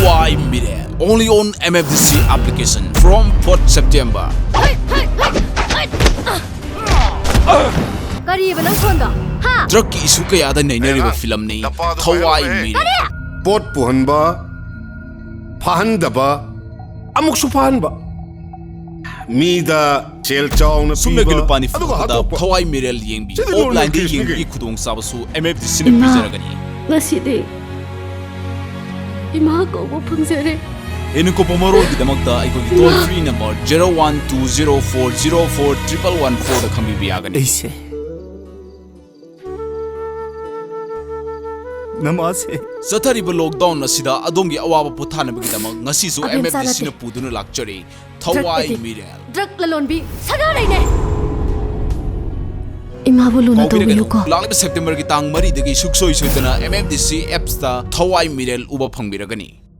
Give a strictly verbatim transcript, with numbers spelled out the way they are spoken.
Thawai Mirel, only on M F D C application from fourth September. ꯀꯔꯤꯕ ꯅꯪ ꯈꯣꯟꯗꯣ? ꯍꯥ? ꯗ꯭ꯔꯛꯀꯤ ꯏꯁꯨ ꯀꯌꯥꯗ ꯅꯩꯅꯔꯤꯕ ꯐꯤꯂꯝꯅꯤ ꯊꯋꯥꯏ ꯃꯤꯔꯦꯜ꯫ ꯄꯣꯠ ꯄꯨꯍꯟꯕ, ꯐꯥꯍꯟꯗꯕ, ꯑꯃꯨꯛꯁꯨ ꯐꯥꯍꯟꯕ꯫ ꯃꯤꯗ ꯁꯦꯜ ꯆꯥꯎꯅ ꯁꯨꯞꯅꯒꯤ ꯄꯤꯕ, ꯂꯨꯄꯥ ꯅꯤꯐꯨ ꯑꯗꯨꯒ ꯈꯛꯇꯗ ꯍꯥꯠꯇꯣꯛꯄ꯫ ꯊꯋꯥꯏ ꯃꯤꯔꯦꯜ ꯌꯦꯡꯕꯤ꯫ ꯁꯤꯗꯤ ꯂꯣꯟ ꯑꯣꯐꯂꯥꯏꯟꯗ ꯂꯣꯟ ꯌꯦꯡꯕꯒꯤ ꯀꯦꯁꯅꯤ ꯈꯨꯗꯣꯡꯆꯥꯕꯁꯨ M F D Cꯅ ꯏꯃꯥ, ꯄꯤꯖꯔꯒꯅꯤ꯫ ꯉꯁꯤꯗꯤ ꯏꯃꯥ ꯀꯧꯕ ꯐꯪꯖꯔꯦ꯫ ꯍꯦꯟꯅ ꯀꯨꯞꯄ ꯃꯔꯣꯜꯒꯤꯗꯃꯛꯇ ꯑꯩꯈꯣꯏꯒꯤ toll free number zero one two zero four zero four triple one four ꯗ ꯈꯪꯕꯤꯕ ꯌꯥꯒꯅꯤ꯫ ꯑꯩꯁꯦ ꯅꯃꯥꯁꯦ ꯆꯠꯊꯔꯤꯕ lockdown ꯑꯁꯤꯗ ꯑꯗꯣꯝꯒꯤ ꯑꯋꯥꯕ ꯄꯣꯊꯥꯅꯕꯒꯤꯗꯃꯛ ꯉꯁꯤꯁꯨ ꯑꯕꯦꯝꯆꯥ M F D Cꯅ ꯅꯠꯇꯦ꯫ ꯄꯨꯗꯨꯅ ꯂꯥꯛꯆꯔꯤ꯫ ꯗ꯭ꯔꯒ ꯊꯋꯥꯏ ꯑꯦꯗꯤꯛ꯫ ꯃꯤꯔꯦꯜ꯫ ꯗ꯭ꯔꯒ ꯂꯂꯣꯟꯕꯤ ꯁꯅꯥꯔꯩꯅꯦ꯫ ꯏꯃꯥꯕꯨ ꯂꯨꯅ ꯀꯥꯎꯕꯤꯔꯒꯅꯨ, ꯇꯧꯕꯤꯌꯨꯀꯣ꯫ ꯂꯥꯛꯂꯤꯕ ꯁꯦꯞꯇꯦꯝꯕꯔꯒꯤ ꯇꯥꯡ ꯃꯔꯤꯗꯒꯤ ꯁꯨꯡꯁꯣꯏ ꯁꯣꯏꯗꯅ M F D C appsꯇ ꯊꯋꯥꯏ ꯃꯤꯔꯦꯜ ꯎꯕ ꯐꯪꯕꯤꯔꯒꯅꯤ꯫